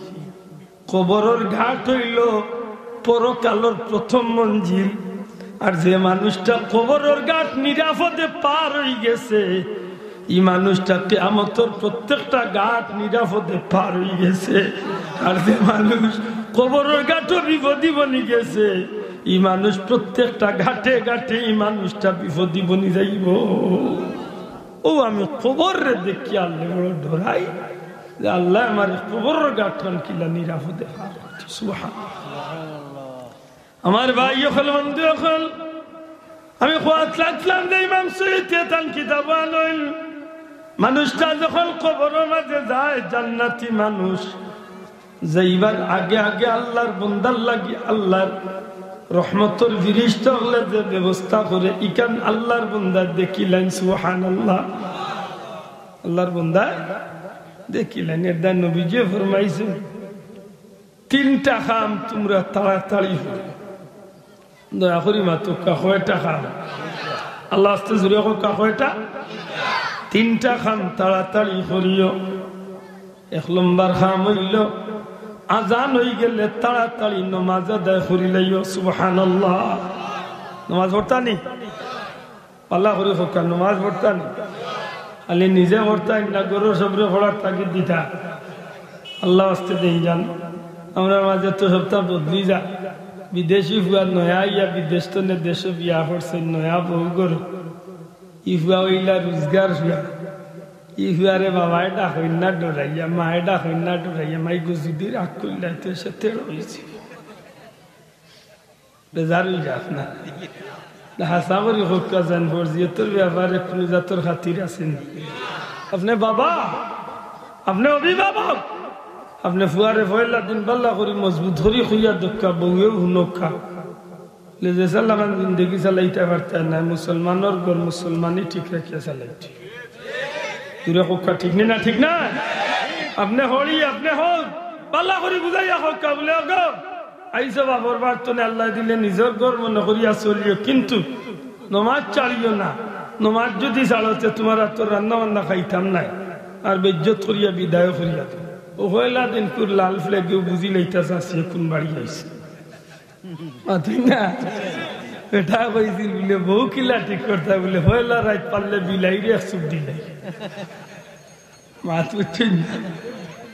কবরর ঘাট অইলো পরকালর প্রথম মঞ্জিল। আর যে মানুষটা কবরর ঘাট নিরাপদে পার অই গেছে, ই মানুষটা কিয়ামতর প্রত্যেকটা ঘাট নিরাপদে পার অই গেছে। আর যে মানুষ কবরর ঘাটো বিপদি বনি গেছে, ই মানুষ প্রত্যেকটা ঘাটে ঘাটে ই মানুষটা বিপদি বনি যাইবো।" অউ আমি কবররে দেখিয়া আল্লায় বড় ডরাই যে আল্লায় আমারে কবরর ঘাটখান কিলা নিরাপদে পার করতো। সুবহানাল্লাহ। আমার ভাই অকল, বন্ধু অকল, আমি কওয়াত লাগলাম যে ইমাম সুয়ুতিয়ে তান কিতাবো আনইন, মানুষটা যখন কবরর মাঝে যায়, জান্নাতি মানুষ, যাইবার আগে আগে আল্লার বন্দার লাগি আল্লার রহমতর ফিরিস্তা অকলে যে ব্যবস্থা করে, ইখান আল্লার বন্দায় দেখিলাইন। সুবহানাল্লাহ। আল্লার বন্দায় দেখিলাইন। এরদায় নবীজিয়ে ফরমাইছইন, তিনটা কাম তুমরা তাড়াতাড়ি করো। দয়া করি মাতউক্কা, কয়টা কাম? আল্লার ওয়াস্তে জুরে কউক্কা, কয়টা? তিনটা কাম তাড়াতাড়ি করিও। এক নম্বর কাম অইলো, আজান অইগেলে তাড়াতাড়ি নমাজ আদায় করিলাইও। সুবহানাল্লাহ। নমাজ পড়তা নি? আল্লাহ করি কউক্কা, নমাজ পড়তা নি? খালি নিজে পড়তা না, ঘরর সবরে পড়ার তাগিদ দিতা? আল্লার ওয়াস্তে দিন যান, আমরার মাঝে তো সবতা বদলি যায়। বিদেশি ফুয়া নয়া আইয়া বিদেশ তনে দেশো বিয়া করছে, নয়া বউ ঘর। ই ফুয়া অইলা রোজগার ফুয়া। ই ফুয়ারে বাবায় ডাকইন না ডরাইয়া, মায়ে ডাকইন না ডরাইয়া, মাই গুজুদির আগ করলাইতে সে তেড় অইছে। বেজার অই যাস না। না, হাছা করি কউক্কা যান, ফরজিয়তর ব্যাপারে কুনু জাতর খাতির আছে নি? আপনে বাবা, আপনে অভিভাবক, আপনে ফুয়ারে পয়লা দিন বালা করি মজবুত করি কইয়া দেউক্কা, বউয়েও হুনউক্কা। লে যে চালাখান জিন্দেগি চালাইতা পারতা নায়, মুসলমানর ঘর মুসলমানি ঠিক রাখিয়া চালাইতে। জুরে কউক্কা, ঠিক নি না? ঠিক না? আপনে হরি, আপনে হর, বালা করি বুঝাইয়া কউক্কা, বুলে, "ওগো, আইছো বাপর বাড়ি তনে, আল্লায় দিলে নিজর ঘর মনে করিয়া চলিও, কিন্তু নমাজ ছাড়িও না। নমাজ যুদি ছাড়ো, তে তুমার আতর রান্না বান্না খাইতাম নায়, আর বেইজ্জত করিয়া বিদায় করিয়া দেও।" অউ পয়লা দিন কুর লাল ফ্ল্যাগেও বুঝি লাইতা চাচিয়ে কুন বাড়ি আইছে। মাতইন না? বেটায় কইছিল বুলে, বউ কিলা ঠিক করতা বুলে, পয়লা রাইত পারলে বিলাইরে এক চুপ দিলাই। মাত বুঝছইন না?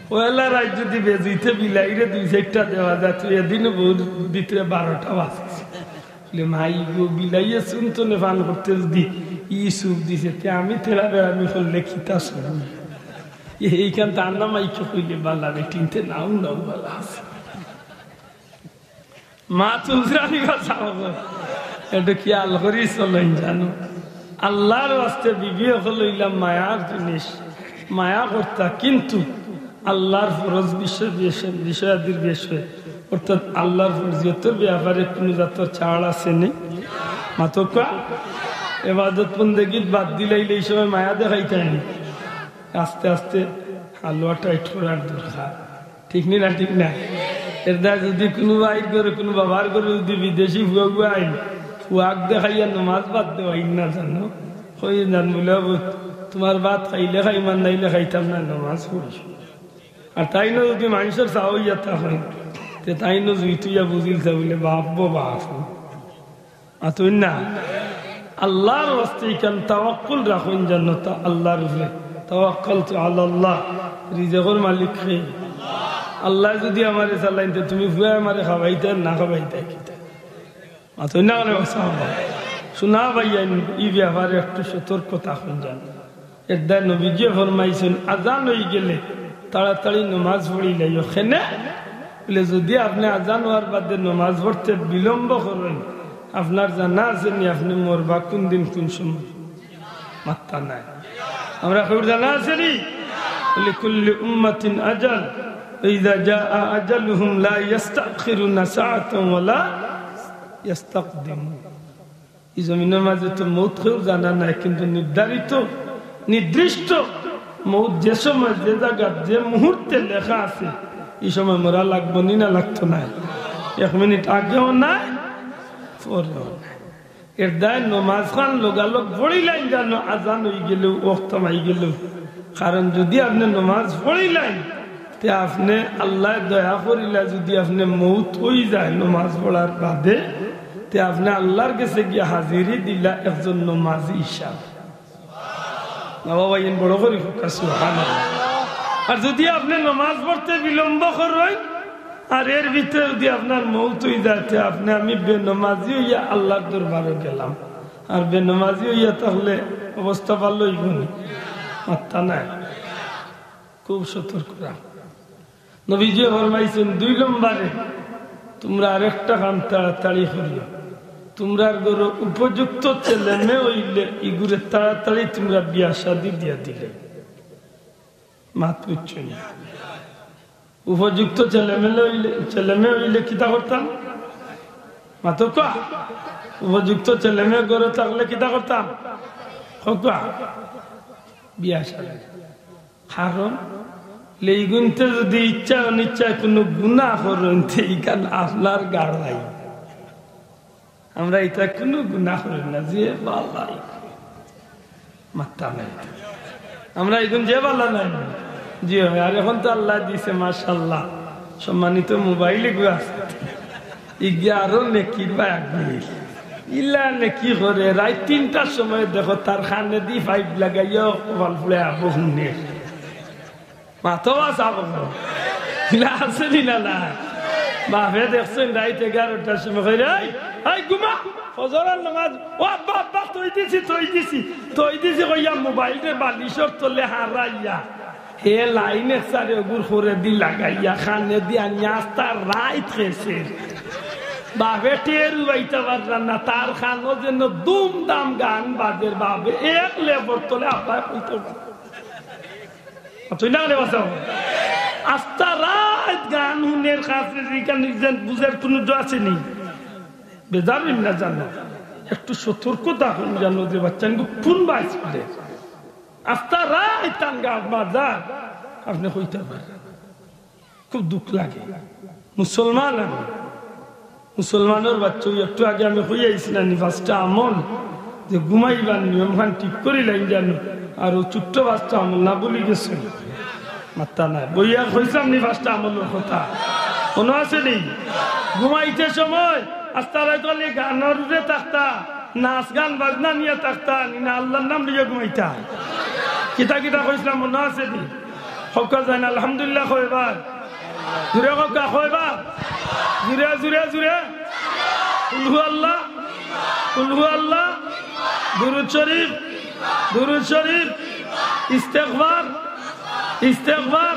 পয়লা রাইত যুদি বেজুইতে বিলাইরে দুই চাইরটা দেওয়া যায়, তে এদিনও বউর ভিতরে বারোটা বাজছে। বুলে, মাই গো, বিলাইয়ে চুন তনে পান করতে যুদি ই চুপ দিছে, তে আমি তেড়া বেড়ামি করলে কিতা চুপ? এইখান তার নাম আইকে কইলে বালা, বেটিন্তে নাও নাও বালা আছে। মা তুলরানি কথা হবো, একটু খেয়াল করি চলইন জানো। আল্লার ওয়াস্তে বিবি অকল অইলা মায়ার জিনিস, মায়া করতা, কিন্তু আল্লার ফরজ বিষয়, বিষয়, বিষয়াদির বিষয়, অর্থাৎ আল্লার ফরজিয়তর ব্যাপারে কুনু জাতর ছাড় আছে নি? মাতউক্কা, এবাদত বন্দেগিত বাদ দিলাইলে ই সময় মায়া দেখাইতায় নি? আস্তে আস্তে হালুয়া টাইট করার দরকার। ঠিক নি না? ঠিক না? এরদায় যুদি কুনু ভাইর ঘরো, কুনু বাবার ঘরো যুদি বিদেশি ফুয়া গুয়া আইন, ফুয়াক দেখাইয়া নমাজ বাদ দেওয়াইন না জানো, কইন যান বুলে, "বাবু, তুমার ভাত খাইলে খাইমু, আর নাইলে খাইতাম না, নমাজ পড়ি।" আর তাইনও যুদি মানষর চাওয়া অইয়া থাকইন, তে তাইনও জুইতইয়া বুঝিলতা বুলে, "বাপ গো বাপ।" মাতইন না? আল্লার ওয়াস্তে ইখান তাওয়াক্কুল রাখইন জানো তা আল্লার উপরে। তাওয়াক্কালতু আলাল্লাহ। রিজিকর মালিক কে? আল্লায় যুদি আমারে চালাইন, তে তুমি ফুয়ায় আমারে খাওয়াইতায় না খাওয়াইতায় কিতা? মাতইন না কেনে? শোনা ভাইয়াইন, ই ব্যাপারে একটু সতর্ক থাকইন জানো। এরদায় নবীজিয়ে ফরমাইছইন, আজান অইগেলে তাড়াতাড়ি নমাজ পড়িলাইও। কেনে? বুলে, যুদি আপনে আজান অওয়ার বাদে নমাজ পড়তে বিলম্ব করইন, আপনার জানা আছে নি আপনে মরবা কুন দিন কুন সময়? মাত্তা নাই। আমরা কেউর জানা আছে নি? লিকুল্লি উম্মাতিন আজাল, ইযা জাআ আজালুহুম লা ইয়াস্তাখিরুনা সাআতান ওয়া লা ইয়াস্তাকদিমুন। ই জমিনর মাঝে তো মউত কেউর জানা নাই, কিন্তু নির্ধারিত, নির্দিষ্ট মউত যে সময়, যে জাগাত, যে মুহূর্তে লেখা আছে, ই সময় মরা লাগবো নি না লাগতো নায়? এক মিনিট আগেও নাই, পরেও নাই। এরদায় নমাজ খান লগালগ পড়িলাইন জানো, আজান অইগেলেও, ওয়াক্ত অইগেলেও। কারণ যুদি আপনে নমাজ পড়িলাইন, তে আপনে আল্লায় দয়া করিলা, যুদি আপনে মউত অইযায় নমাজ পড়ার বাদে, তে আপনে আল্লার গেছে গিয়া হাজিরি দিলা একজন নমাজি হিসাব। না বাবা, ইন বড় করি কউক্কা, সুবহানাল্লাহ। আর যুদি আপনে নমাজ পড়তে বিলম্ব করইন, আর এর ভিতরে যুদি আপনার মউত অইযায়, তে আপনে আমি বেনমাজি অইয়া আল্লার দরবারো গেলাম, আর বেনমাজি অইয়া থাকলে অবস্থা ভালা অইবো নি? মাত্তা নাই। খুব সতর্ক রাখ। নবীজিয়ে ফরমাইছইন, দুই নম্বরে তুমরা আরেকটা কাম তাড়াতাড়ি করিও, তুমরার ঘরো উপযুক্ত ছেলেমেয়ে অইলে ইগুরে তাড়াতাড়ি তুমরা বিয়া শাদি দিয়া দিলে। মাত বুঝছইন না? উপযুক্ত ছেলেমেয়ে অইলে, ছেলেমেয়ে অইলে কিতা করতাম? মাতউক্কা। উপযুক্ত ছেলেমেয়ে ঘরো থাকলে কিতা করতাম? কউক্কা। বিয়া শাদি। কারণ লেইগুনতে যুদি ইচ্ছা অনিচ্ছায় কুনু গুনা করইন, তে ইখান আপনার গাড়াই। আমরা ইতা কুনু গুনা করি না, যে বালা। মাত্তা নাই। আমরা ইগুন যে বালা নাই। জি অয়, আর এখন তো আল্লায় দিছে, মাশাআল্লাহ, সম্মানিত মোবাইল ইগু আছে। ইগিয়ে আরো নেকির বায় আগুইল। ইলা নেকি করে, রাইত তিনটার সময় দেখো তার কানেদি পাইপ লাগাইয়া কপাল ফুড়ে আবো হুনে। মাতো বা সাব। ইলা আছে নি না? না। বাপে দেখছইন রাইত এগারোটার সময় কইরা, "এই, এই ঘুমা, ফজরর নামাজ।" "ও আব্বা, আব্বা, থই দিছি, থই দিছি, থই দিছি," কইয়া মোবাইলরে বালিশর তলে হারাইয়া হে লাইন একসারে অগুর করেদি লাগাইয়া কানেদি আনিয়া আস্তা রাইত খেছে। বাপে টেরউ পাইতা পাররা না, তার কানো যেন দুমদাম গান বাজের, বাপে এক লেপর তলে আব্বায় কইতা পাররা না। তুই না রে বাঁচাও। আস্তা রাইত গান হুনের কাছে যেখানে যেন বুঝার কোনো দোয়া আছে নি। বেজার হইন না জানো, একটু সতর্ক থাকুন জানো যে বাচ্চাগুলো কোন বাইস করে। আস্তা রাইত তান গান বাজার, আপনি কইতা পাররা না। খুব দুঃখ লাগে। মুসলমান আমি, মুসলমানর বাচ্চা, ওই একটু আগে আমি কইয়া আইছি না নি, পাঁচটা আমল যে ঘুমাইবার নিয়ম খান ঠিক করি লাইন জানো, আর ও ছোট্ট পাঁচটা আমল না ভুলি গেছে। মাত্তা নাই, বইয়া কইছিলাম নি পাঁচটা আমলর কথা, মনো আছে নি? ঘুমাইতে সময় আস্তা রাইত খালি গানর উপরে থাকতা, নাচ গান বাজনা নিয়া থাকতা নি, না আল্লাহর নাম লইয়া ঘুমাইতা? কিতা কিতা কইছিলাম মনো আছে নি? হক্কা যায় না, আলহামদুলিল্লাহ কয়বার? জুরে হক্কা কয়বার? জুরে, জুরে, জুরে। কুলহু আল্লাহ, কুলহু আল্লাহ, দুরুদ শরীফ, দুরুদ শরীফ, ইস্তেগফার, ইস্তেগফার,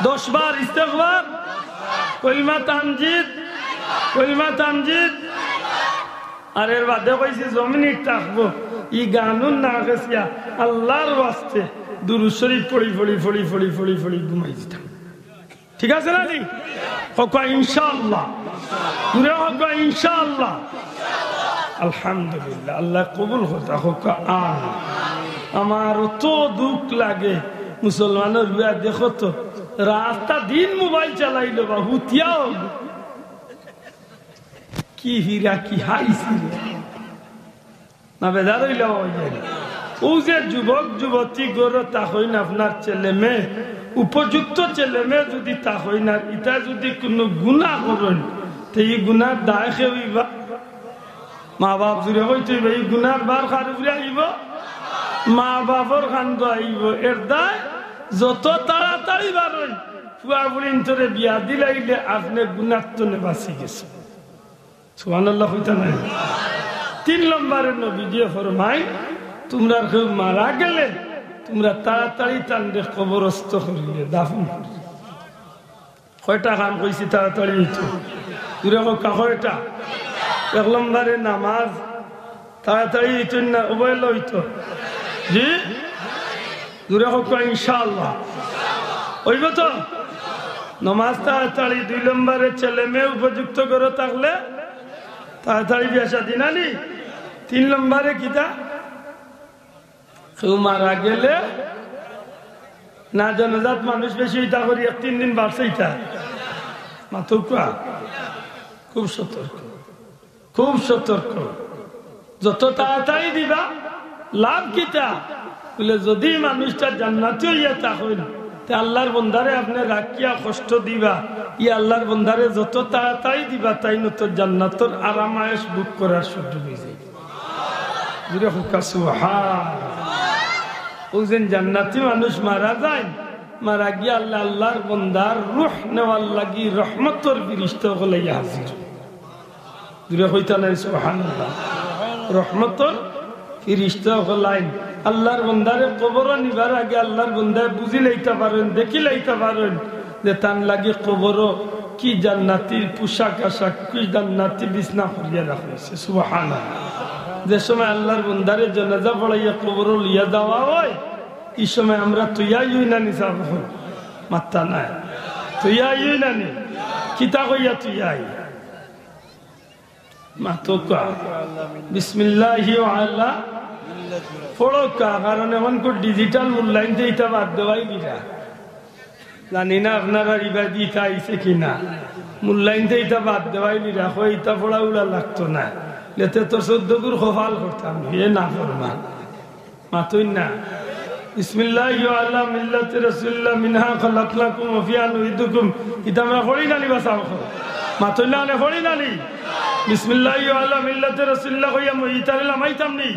দশ বার ইস্তেগফার, কলিমা তামজিদ, কলিমা তামজিদ। আর এর বাদে কইছি, জমিনে থাকবো, ই গানুন না গেছিয়া, আল্লাহর ওয়াস্তে দুরুদ শরীফ পড়ি, পড়ি, পড়ি, পড়ি, পড়ি, পড়ি ঘুমাই যেতাম। ঠিক আছে না নি? হক্কা ইনশাআল্লাহ। জুরে হক্কা ইনশাআল্লাহ। আলহামদুলিল্লাহ, আল্লাহ কবুল করতা হক্কা। আমিন। আমার অত দুঃখ লাগে, মুসলমানর বিয়া দেখো তো, রাস্তা দিন মোবাইল চালাইলো বা হুতিয়াও কি হীরা, কি হাইস হীরা। না বেজার হইলে অইযায় না। ও যে যুবক যুবতী গরো তা হইন আপনার ছেলে মেয়ে, উপযুক্ত ছেলে মেয়ে যদি তা হইন আর ইতা যদি কোনো গুনাহ করইন, তে ই গুনার দায় কে হইবা? মা বাপ জুরে কইতে হইবা, ই গুনার ভার কার উপরে আইবো? মা বাপর কান্দো আইবো। এর দায় যত তাড়াতাড়ি বারইন, ফুয়া ফুড়িন্তরে বিয়া দিলাইলে আপনে গুনার তনে বাঁচি গেছে। সুবহানাল্লাহ কইতা নাই? তিন নম্বরে নবীজিয়ে ফরমাইন, তোমরা কেউ মারা গেলে তোমরা তাড়াতাড়ি তানরে কবরস্থ করিলে, দাফন করিলে। কয়টা কাম কইছি তাড়াতাড়ি হইতো? জুরে কউক্কা কয়টা? এক নম্বরে নামাজ তাড়াতাড়ি হইতো না, অবহেলা হইতো? জি? জুরে কউক্কা ইনশাআল্লাহ। হইবো তো? নমাজ তাড়াতাড়ি, দুই নম্বরে ছেলে মেয়ে উপযুক্ত গরো থাকলে তাড়াতাড়ি বিয়া শাদী নানি? তিন নম্বরে কিতা? কেউ মারা গেলে না জানাজাত মানুষ বেশি হইতা করি এক তিন দিন বাড়ছে ইতা। মাতউক্কা। খুব সতর্ক। খুব সতর্ক। যত তাড়াতাড়ি দিবা, লাভ কিতা? বলে, যদি মানুষটা জান্নাতি হইয়া থাকইন, তে আল্লাহর বন্দারে আপনে রাখিয়া কষ্ট দিবা, ই আল্লাহর বন্দারে যত তাড়াতাড়ি দিবা, তাইন অত জান্নাতর আরাম আয়েশ ভোগ করার সুযোগ হইযায়। জুরে কউক্কা সুবহান। অউ যেন জান্নাতি মানুষ মারা যাইন, মারা গিয়া আল্লাহ, আল্লাহর বন্দার রুহ নেওয়ার লাগি রহমতর ফিরিস্তা অকল আইয়া হাজির। জুরে কইতা নাই সুবহানাল্লাহ। রহমতর ফিরিস্তা অকল আইন। আল্লাহর বন্দারে কবরো নিবার আগে আল্লাহর বন্দায় বুঝি লাইতা পারইন, দেখি লাইতা পারইন যে তান লাগি কবরো কি জান্নাতি পোশাক আশাক, কি জান্নাতি বিছনা করিয়া রাখা হইছে। সুবহানাল্লাহ। যে সময় আল্লাহর বন্দারে জানাজা পড়াইয়া কবরো লইয়া যাওয়া হয়, ই সময় আমরা তুইয়াই হই না নি সাব? মাত্তা নাই। তুইয়াই হই না নি? কিতা কইয়া তুইয়াই? মাতউক্কা। বিসমিল্লাহি ওয়া আলা পড়উক্কা, কারণ এখন খুব digital মূল্যায়ন তো ইটা বাদ দেওয়াই বিরা। জানি না আপনারা ইবাদি ইটা আইছে কি না। মূল্যায়ন তো ইটা বাদ দেওয়াই বিরা, কই ইটা পড়া উড়া লাগতো না। লেতে তো চৌদ্দ গুর কপাল করতাম, হে না ফরমান। মাতইন না। বিসমিল্লাহি ওয়া আলা মিল্লাতি রাসূলিল্লাহ, মিনহা খালাকনাকুম ওয়া ফিহা নুঈদুকুম। ইতা আমরা পড়ি না নি বা সাব? মাতইন না, পড়ি না নি? বিসমিল্লাহি ওয়া আলা মিল্লাতি রাসূলিল্লাহ কইয়া মই ইতারে লামাইতাম নি?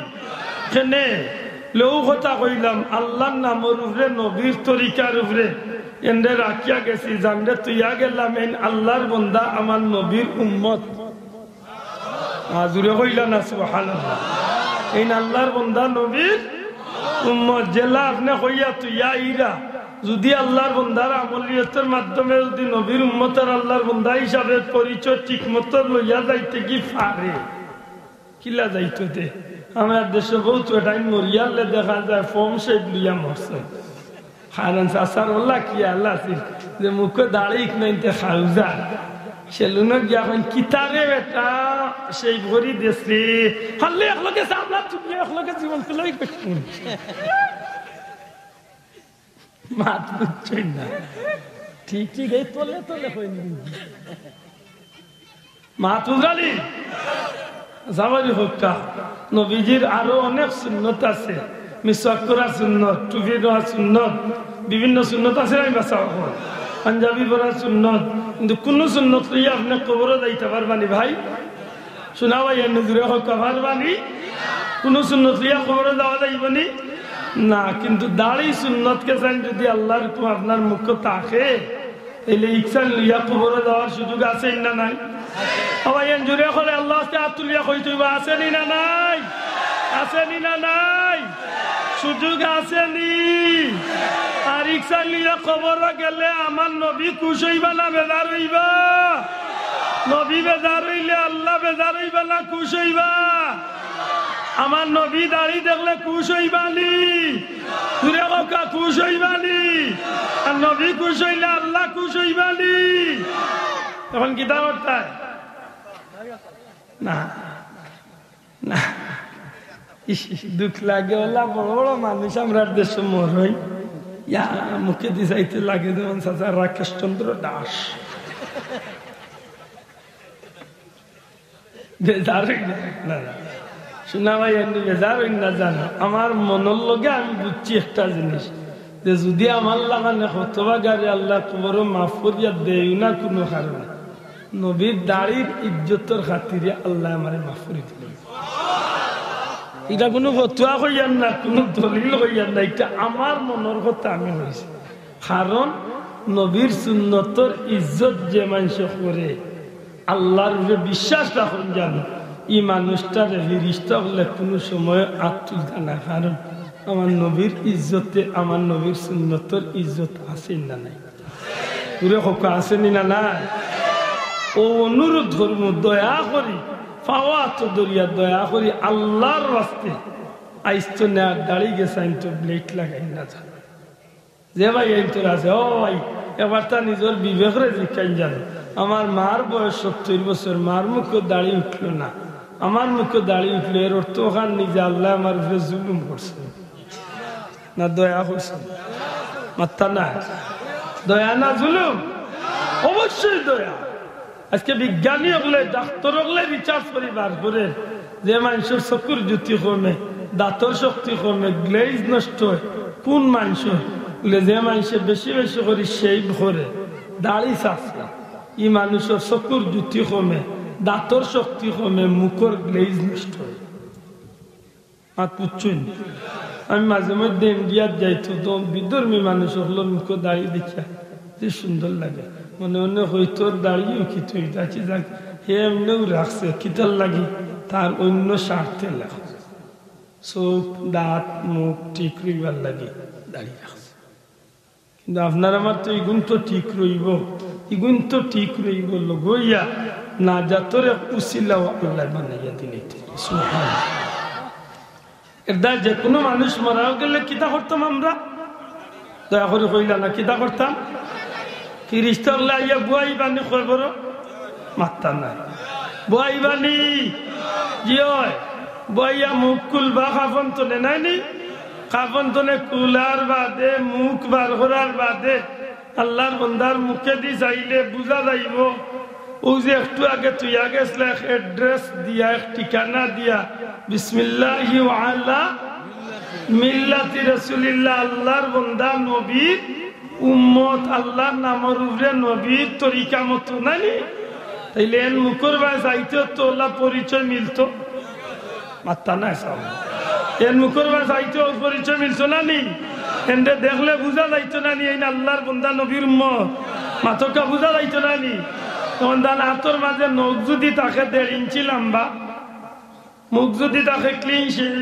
কেনে? লেউ কথা কইলাম, আল্লাহর নামর উপরে, নবীর তরিকার উপরে, এনরে রাখিয়া গেছি, যানরে থইয়া গেলাম, এইন আল্লার বন্দা, আমার নবীর উম্মত। আ, জুরে কইলা না সুবহানাল্লাহ। এইন আল্লার বন্দা, নবীর উম্মত। যেলা আপনে কইয়া থইয়া আইরা, যুদি আল্লার বন্দার আমলিয়তর মাধ্যমে যুদি নবীর উম্মত আর আল্লার বন্দা হিসাবে পরিচয় ঠিক মতো লইয়া যাইতে কি পারে, কিলা যাইতো দে? আমার দেশো বউত বেটাইন মরিয়ারলে দেখা যায় ফর্ম শেপ লইয়া মরছে। কারণ চাচার ওলা কি আল্লাহ আছিল যে মুখো দাড়ি ইকনাইনতে খাউজা। সেলুনো গিয়া কইন, "কিতারে বেটা, শেপ করি দেসরে।" হারলে একলগে চামড়া তুলিয়া একলগে জীবন তুলাই করছুন। মাত বুঝছইন না। ঠিক, ঠিক, এই তলে তলে কইন। মাত বুঝালি? যাবারি হক্কা। নবীজির আরো অনেক সুন্নত আছে। মিসওয়াক করা সুন্নত, টুপি দেওয়া সুন্নত, বিভিন্ন সুন্নত আছে না, আমি বাসা এখন। পাঞ্জাবি পরা সুন্নত, কিন্তু কুনু সুন্নত লইয়া আপনে কবরো যাইতা পারবানি ভাই? শুনা ভাই, এমনি জুরে হক্কা পারবানি? কুনু সুন্নত লইয়া কবরো যাওয়া যাইবনি? না, কিন্তু দাড়ি সুন্নত কেসাইন যুদি আল্লার হুকুম আপনার মুখো থাকে, তাইলে ইকসাইন লইয়া কবরো যাওয়ার সুযোগ আছে না নাই? আবার এন জুরে করে আল্লাহ আস্তে হাত তুলিয়া কইতে অইবো, আছে নি না নাই? আছে নি না নাই? সুযোগ আছে নি? আর ইকসাইন লইয়া কবরো গেলে আমার নবী খুশ অইবা না বেজার অইবা? নবী বেজার অইলে আল্লাহ বেজার অইবা না খুশ অইবা? আমার নবী দাড়ি দেখলে খুশ অইবানি? জুরে কউক্কা, খুশ অইবানি? আর নবী খুশ অইলে আল্লাহ খুশ অইবানি? এখন কিতা করতায়? না, না। ইস, ইস, দুখ লাগে, ওলা বড় বড় মানুষ আমরার দেশো মরইন। ইয়া, মুখেদি চাইতে লাগে যেমন চাচা রাকেশ চন্দ্র দাস। বেজার অইন না। না, না। শুনা ভাই, এমনি বেজার অইন না জানো। আমার মনর লগে আমি বুঝছি একটা জিনিস, যে যুদি আমার লাখান হতভাগারে আল্লায় কবরো মাফ করিয়া দেয় না কুনু কারণে, নবীর দাড়ির ইজ্জতর খাতিরে আল্লায় আমারে মাফ করি দিবা। ইটা কুনু ফতুয়া কইয়ার না, কুনু দলিল কইয়ার না, ইটা আমার মনর কথা আমি কইছি। কারণ নবীর সুন্নতর ইজ্জত যে মানষে করে, আল্লার উপরে বিশ্বাস রাখইন জানো, ই মানুষটারে ফিরিস্তা অকলে কুনু সময় আত তুলতা না। কারণ আমার নবীর ইজ্জতে, আমার নবীর সুন্নতর ইজ্জত আছে না নাই? জুরে কউক্কা, আছে নি না নাই? অউ অনুরোধ করমু, দয়া করি, পাও আতো ধরিয়া দয়া করি আল্লার ওয়াস্তে আইজ থনে আর দাড়ি গেছাইনতো ব্লেড লাগাইন না জানো। যে ভাইয়াইন্তর আছে, ও ভাই, একবারতা নিজর বিবেকরে জিকাইন জানো। আমার মার বয়স সত্তইর বছর, মার মুখো দাড়ি উঠলো না, আমার মুখো দাড়ি উঠলো, এর অর্থ অখান নি যে আল্লায় আমার উপরে জুলুম করছে না দয়া করছে? মাত্তা না। দয়া না জুলুম? অবশ্যই দয়া। আজকে বিজ্ঞানী অকলে, ডাক্তর অকলে research করি বার করে, যে মানষর চকুর জ্যোতি কমে, দাঁতর শক্তি কমে, গ্লেজ নষ্ট অয়, কুন মানষর? বুলে, যে মানষে বেশি বেশি করি shave করে, দাড়ি চাচে, ই মানুষর চকুর জ্যোতি কমে, দাঁতর শক্তি কমে, মুখর গ্লেজ নষ্ট অয়। আর বুঝছইন, আমি মাঝে মধ্যে ইন্ডিয়াত যাই তো, তো বিধর্মী মানুষ অকলর মুখো দাড়ি দেখিয়া যে সুন্দর লাগে, মনে মনে কই, "তোর দাড়িও কি তুই?" যাচ্ছি যাক, হে এমনেও রাখছে, কিতার লাগি? তার অন্য স্বার্থে লাগে। চোখ, দাঁত, মুখ ঠিক রইবার লাগি দাড়ি রাখছে। কিন্তু আপনার আমার তো ইগুন তো ঠিক রইবো, ইগুন তো ঠিক রইবো, লগইয়া নাজাতর এক উসিলাও আল্লায় বানাইয়া দিলাইতা। সুবহানাল্লাহ। এর দ্বারা যে কুনু মানুষ মারাও গেলে কিতা করতাম আমরা? দয়া করি কইলা না, কিতা করতাম? ফিরিস্তা অকলে আইয়া বওয়াইবানি কবরো? মাত্তা নাই। বওয়াইবানি? জি অয়। বওয়াইয়া মুখ খুলবা, কাফন তনে নায়নি? কাফন তনে খুলার বাদে, মুখ বার করার বাদে, আল্লার বন্দার মুখেদি চাইলে বুঝা যাইবো, অউ যে একটু আগে থইয়া গেছলা এক address দিয়া, এক ঠিকানা দিয়া, বিসমিল্লাহি ওয়া আলা মিল্লাতি রাসূলিল্লাহ, আল্লার বন্দা, নবীর উম্মত, আল্লার নামর উপরে নবীর তরিকা মতো নানি? তাইলে এন মুখর বায় চাইতে তো অলা পরিচয় মিলতো? মাত্তা নাই সাব। এন মুখর বায় চাইতে অউ পরিচয় মিলতো নানি? এনরে দেখলে বুঝা যাইতো না নি, এইন আল্লার বন্দা, নবীর উম্মত। মাতকা, বুঝা যাইতো না নি? তখন তান আতর মাঝে নখ যুদি থাকে দেড় ইঞ্চি লম্বা, মুখ যুদি থাকে ক্লিন শেভ,